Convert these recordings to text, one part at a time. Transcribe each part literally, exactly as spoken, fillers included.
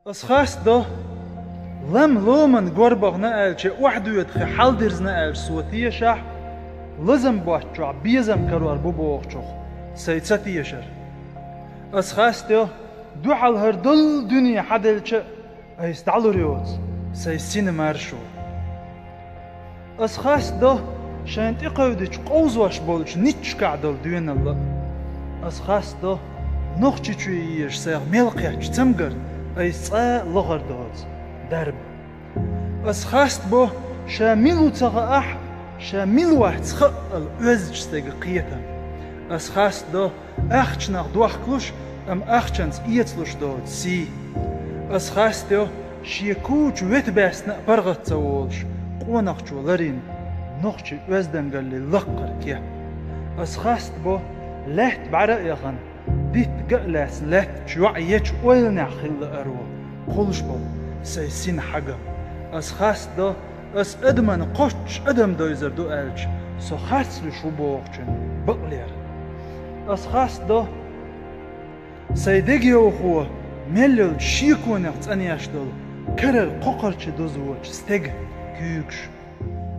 Ас хастадо, лам ломан горбахна аьлча, охьадоьдахе хьалдирзна аьлча со тешахь, лазам боцчохь безам карор бу бохучух сайн ца тешар. Ас хастадо, дуьхьал хӀара долу дуьне хьаделча а, айса дӀалур йоцу сайн сина маршо. Ас хастадо, шайна тӀекхевдича къовзош болчу ницкъашкахь долу доьналла а. Ас хастадо, Нохчийчоь езаш сайх мел кхеттачу цамгарна айса цкъа а лахара доцу дарба. Ас хастабо, ша мила ву ца хаахь а, ша мила вац хаъал оьздачу стеган кхетам. Ас хастадо, ахчанах дохкалуш, амма ахчанца эцалуш доцу сий. Ас хастайо, шен кучу вета баьстина а паргӀат ца волуш, къонахчо ларйина нохчийн оьздангаллин лаккхара кеп. Ас хастабо, лаьтта бӀаьра а яхана, дитта ган а лаьцна лаьттачу йоӀ ечу ойланехь хилла аро кхуллуш болу сайн сина хьагам. Ас хастадо, ас адаман кхоччуш адам довзар ду аьлча, со харцлуьйш ву бохучун бакълера. Ас хастадо, сайн дегайовхо мел йолчу шеконех цӀанъеш долу карара кхокхарчу дузочу стеган куьйгаш.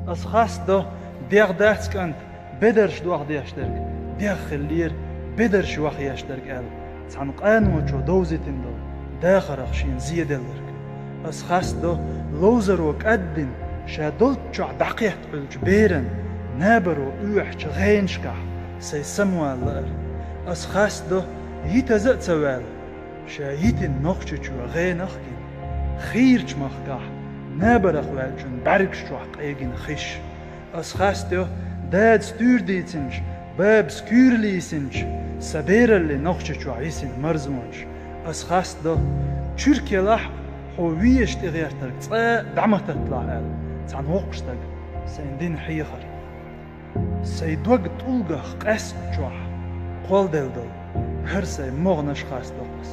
Ас хастадо, дегӀ дац кӀант бедарш дохдеш дерг, дегӀ хиллера бедарш йохъеш дерг аьлла, цхьана къаночо довзийтина долу дахарх шена зеделларг. Ас хастадо, ловзаро кӀаддина, ша долччохь дӀакхетта Ӏуьллучу беран набаро оьхьучу гӀенашкахь сайн самавала лаар. Ас хастадо, йитаза а ца ваьлла, ша йитина Нохчийчоь гӀенах а гина, хийрачу махкахь набарх ваьллачун бӀаьргаш чохь къегина хиш. Ас хастайо, дадас туьйра дийцинчу, бабас куьйра лийсинчу сан бераллин Нохчийчохь йисина марзонаш. Ас хастадо, чуьрк елахь а, хьо везаш тӀегӀертарг цкъа а дӀа ма татталахь аьлла, цхьана воккхачу стага сайна дина хьехар. Сайн дог тӀулгах къаьстачохь кхолладелла долу хӀара сайн могӀанаш хастадо ас.